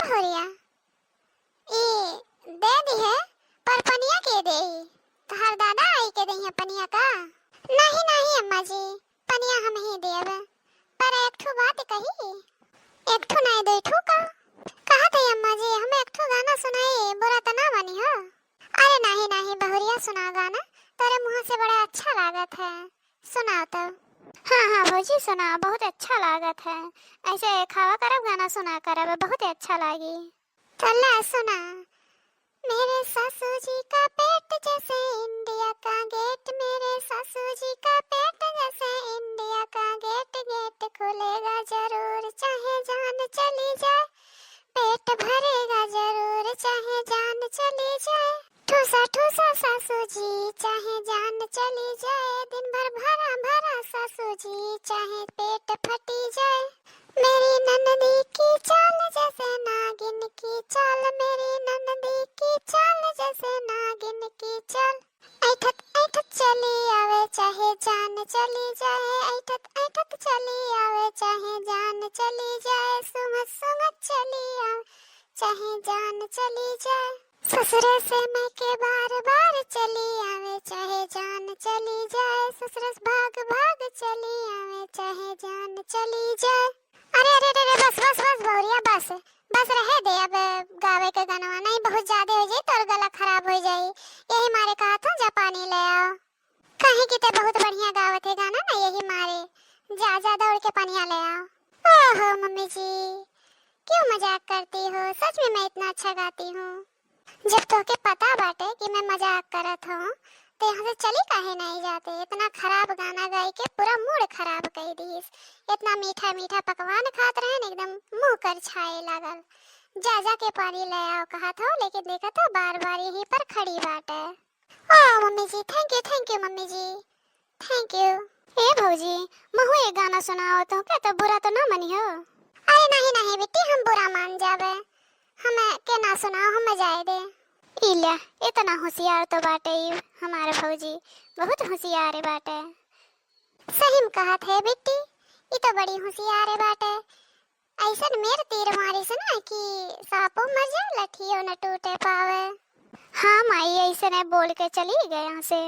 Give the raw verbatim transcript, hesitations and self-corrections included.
भौरिया, ई दे दिहे, पर पनिया के देई? तोहार दादा आई के देइहे पनिया का? नहीं, नहीं अम्मा जी, पनिया हम ही देब, पर एक ठो बात कही। एक ठो नहीं, दो ठो का? कहत है अम्मा जी, हम एक ठो गाना सुनाई, बुरा त ना मानी हो। अरे नहीं, नहीं बहुरिया, सुना गाना, तोरे मुँह से बड़ा अच्छा लागत है, सुनाओ तो। हाँ, हाँ भौजी, सुनाओ, बहुत अच्छा लागत है। ऐसे खावा करब, गाना सुना करब, बहुत ही अच्छा लागी। तो ला सुना। मेरे सासू जी का पेट जैसे इंडिया का गेट, मेरे सासू जी का पेट जैसे इंडिया का गेट, गेट खुलेगा जरूर चाहे जान चली जाए, पेट भरेगा जरूर चाहे जान चली जाए। ठूसा ठूसा सासू जी चाहे जान चली जाए, दिन भर भरा भरा सासू जी चाहे पेट फटी जाए। मेरी ननदी की चाल जैसे नागिन की चाल, मेरी ननदी की चाल जैसे नागिन की चाल। ऐठत ऐठत चली आवे चाहे जान चली जाए, ऐठत ऐठत चली आवे चाहे जान चली जाए, सूंघत सूंघत चली आवे चाहे जान चली जाए। ससुरे से मैके बार बार चली आवे चाहे जान चली जाए, ससुरे से भाग भाग चली आवे चाहे जान चली जाए। अरे, अरे, अरे, अरे, बस, बस, बस, बहुरिया, बस, बस, रहे दे अब गावे के गनवा, नहीं बहुत ज्यादा हो जाई, तोर गला खराब हो जाई। यही मारे कहत हूँ, जा पानी ले आओ। कहीं की ते बहुत बढ़िया गावत है गाना ना, यही मारे। जा, जा, दौड़ के पनिया ले आओ। ओहो, मम्मी जी, क्यों मजाक करती हो? सच में मैं इतना अच्छा गाती हूँ। जब तोहके पता बाटे कि मैं मजाक करत हूँ, तो यहाँ से चली काहे नहीं जाते? इतना खराब गाना गाई के पूरा मूड खराब कर दीस। इतना मीठा मीठा पकवान खात रहन, एकदम मुंह कर छाए लागल। जा जा के पानी ले आओ कहत हो, लेकिन देखत हो बार बार यहीं पर खड़ी बाटे। ओ mummy ji, thank you, thank you mummy ji, thank you। ए भौजी, महू एक गाना सुनाओ, तोहके तो बुरा तो ना मनी हो? अरे नहीं नहीं बिट्टी, हम बुरा मान जाबे, हमें के ना सुनाओ, हमें जाए दे। ई ल्या, इतना होशियार तो बाटे ई हमार भौजी, बहुत होशियार बाटे। सही में कहत है बिट्टी, ई तो बड़ी होशियार बाटे। ऐसन मेर तीर मारिस ना कि सांपो मर जाए, लठियो न टूटे पावे। हाँ माई, ऐसने बोल के चली गए यहाँ से।